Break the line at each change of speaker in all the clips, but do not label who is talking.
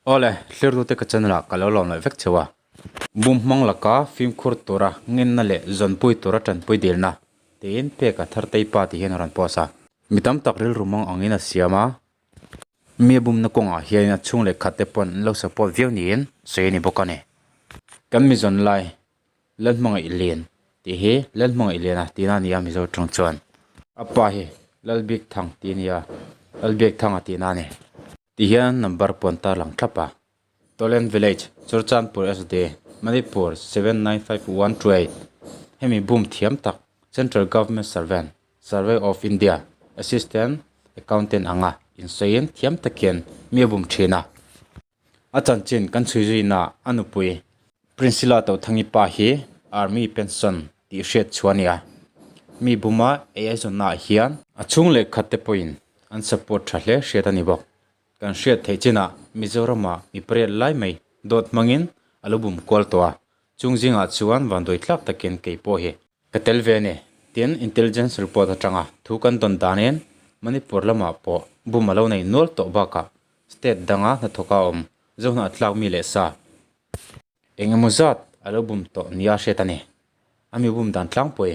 Awle, hlirtute ka channel ah ka lo lawm leh vek cheu a. Bum hmang laka fimkhur tura ngenna leh zawnpui tura tanpui dilna tiin pek a Thartei pa ti hian a rawn post a. Mi tam tak rilru mang angin a siam a. Mi a bumna kawngah hian a chhung leh khat te pawn an lo support viau niin sawi a ni bawk a ni. Kan mi zawn lai Lalhmangaih Lian tih hi Lalhmangaih Liana tihna a ni a Mizo tawng chuan. A pa hi Lalbikthang tih a ni a, Lalbiakthanga tihna a ni. Ti hian number pawn tar lang thlap a. Tolen Village, Churchandpur SD, Manipur 795128 Hemi boom thiam tak Central Government Servant, Survey of India, Assistant Accountant anga insawiin thiam takin mi a bum thin a. A chanchin kan chhui zuina a nupui Prinsila Tothangi pa hi Army pension tih hriat chhuah a ni a. Mi buma ei a zawnnaah hian a chhung leh khat te pawhin an support tha hle hriat a ni bawk. Kan hriat theih chinah Mizoramah mi pariat lai mai dawt hmangin a lo bum kual tawh a, chung zingah chuan vanduai tlak takin kei pawh hi ka tel ve a ni. Tin, intelligence report atanga thu kan dawn danin Manipur lamah pawh bum a lo nei nual tawh bakah state danga hnathawka awm Zohnah tlak mi leh sa Eng emaw zat a lo bum tawh nia hriat a ni. A mi bum dan tlangpui.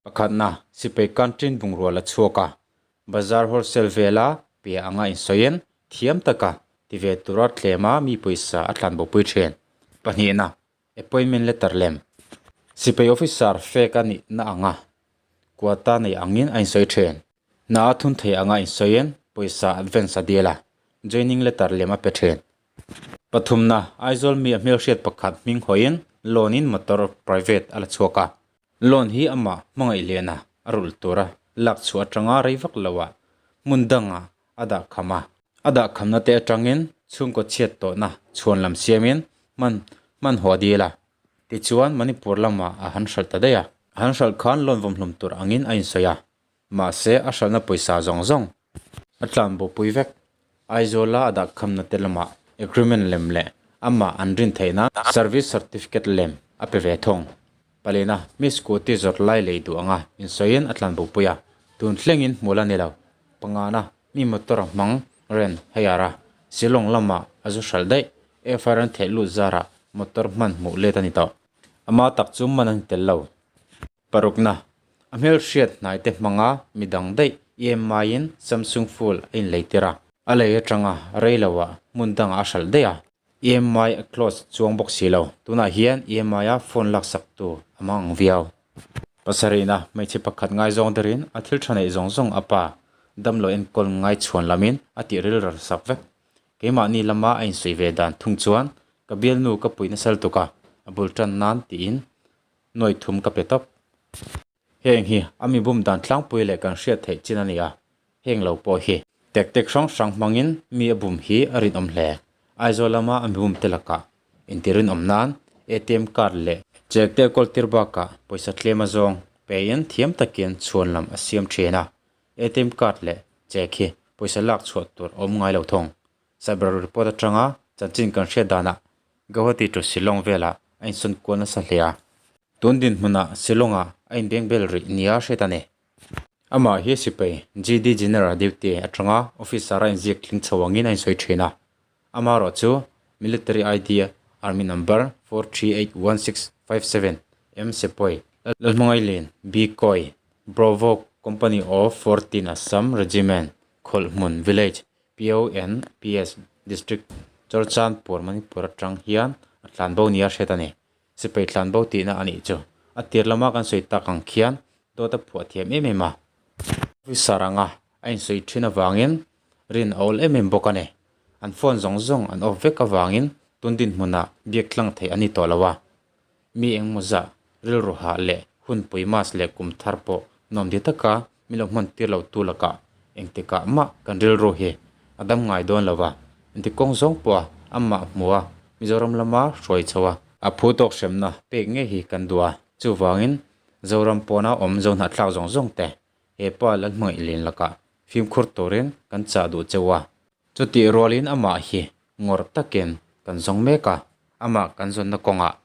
Pakhatna, sipai canteen bungrua la chhuak a, bazar wholesale vela pe anga insawiin thiam taka ti ve tura tlema mi pawisa a tlan bopui thin. Pahnihna, appointment letter lem. Sipai officer fake a nihna anga quota nei angin a insawi thin. Hna a thun thei anga insawiin pawisa advance a dil a, joining letter lem a pe thin. Pathumna, Aizawl mi a hmelhriat pakhat hming hawiin loan in motor private a la chhuak a. Loan hi amah hmangaih liana a rulh tura lak chhuah atanga rei vak loah hmun dangah a dah kham a. A dah khamna te atangin chhungkaw chhiat tawhna chhuan lam siamin hman hman haw a dil a. Tichuan Manipur lamah a han hralh ta daih a. A han hralh khan loan vawmhlum tur angin a insawi a. Mahse a hralhna pawisa zawng zawng A tlan bawpui vek. Aizawla a dahkhamna te lamah agreement lem leh amah an rin theihna service certificate lem a pe ve thung. Palina, mi scooty zawrh lai lei duh anga insawiin a tlan bawpui a, tun thlengin hmuh la ni lo. Pangana, mi motor a hmang ren hire a, Shillong lamah a zu hralh daih. FIR an theih lut zarah motor hman hmuh let a ni tawh. Ama tak chu man a ni tel lo. Parukna, A hmelhriat hnaite hmanga midang daih EMI-in Samsung Fold a inleitir a. A lei atanga rei loah hmun dangah a hralh daih a. EMI a close chuang bawk si lo. Tunah hian EMI-a phone laksaktu a hmang ang viau. Pasarihna, Hmeichhe pakhat ngaizawng derin a thil tha neih zawng zawng a pa damlo enkawl ngai chhuan lamin a tih rilral sak vek. Keimahni lama a insuih ve dan thung chuan ka bialnu ka puih nasal tuk a, a bul tan nan tiin Nuai thum ka pe tawp. Heng hi a mi bum dan tlangpui leh kan hriat theih chin a ni a, heng lo pawh hi tek tek hrang hrang hmangin mi a bum hi a rinawm hle. Aizawl lama a mi bum te lakah inti rinawm nan ATM card leh check te kawl tir bakah pawisa tlem a zawng pein thiam takin chhuan lam a siam thin a, ATM card leh check hi pawisa lak chhuah tur a awm ngai lo thung. Cyber report atanga chanchin kan hriat danah Guwahati to Shillong velah a insawn kual nasa hle a. Tun dinhmunah Shillong-ah a inbeng bel rih nia hriat a ni. Amah hi sipai GD General Duty atanga officer a inziak tling chho angin a insawi thin a. Amaherawh chu Military ID Army Number 4381657 M Sepoy Lalhmangailin B Koi Bravo Company of 14 Assam Regiment Khawlhmun Village PONPS District Churachandpur Manipur atang hian a tlanbo nia hriat a ni. Sipai tlanbo tihna a nih chu. A tir lama kan sawi tak ang khian dawt a phuah thiam em em a. Officer anga a insawi thin avangin rin a awl em em bawk a ni. An phone zawng zawng an off vek avangin tun dinhmunah biak tlang theih a ni tawh lo a. Mi engmaw zah rilru hah leh hunpui mas leh kum thar pawh nuam di taka mi lo hman tir lo tu lakah engtikah mah kan rilru hi a dam ngai dawn lo va, inti kawng zawng pawha amah hmua Mizoram lama hruai chho a, a phu tawk hremna pek ngei hi kan duh a, chuvangin Zoram pawna awm Zohnahthlak zawng zawng te he pa Lalhmangaih Lian lakah fimkhur turin kan chah duh cheu a. Chutih rualin amah hi ngawrh takin kan zawng mek a, amah kan zawnna kawngah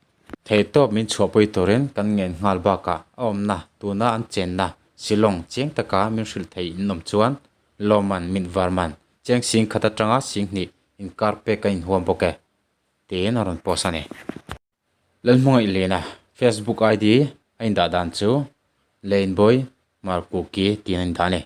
theihtawp min chhuahpui turin kan ngen nghal bakah a awmna tuna an chenna Shillong chiang taka min hrilh thei in awm chuan Lawman Mint Varman cheng sing khat atanga sing hnih Inkar pek a inhuam bawk e, tiin a rawn post a ni. Lalhmangaih Lena Facebook ID a indah dan chu Leinbawi Markuki tiin a indah a ni.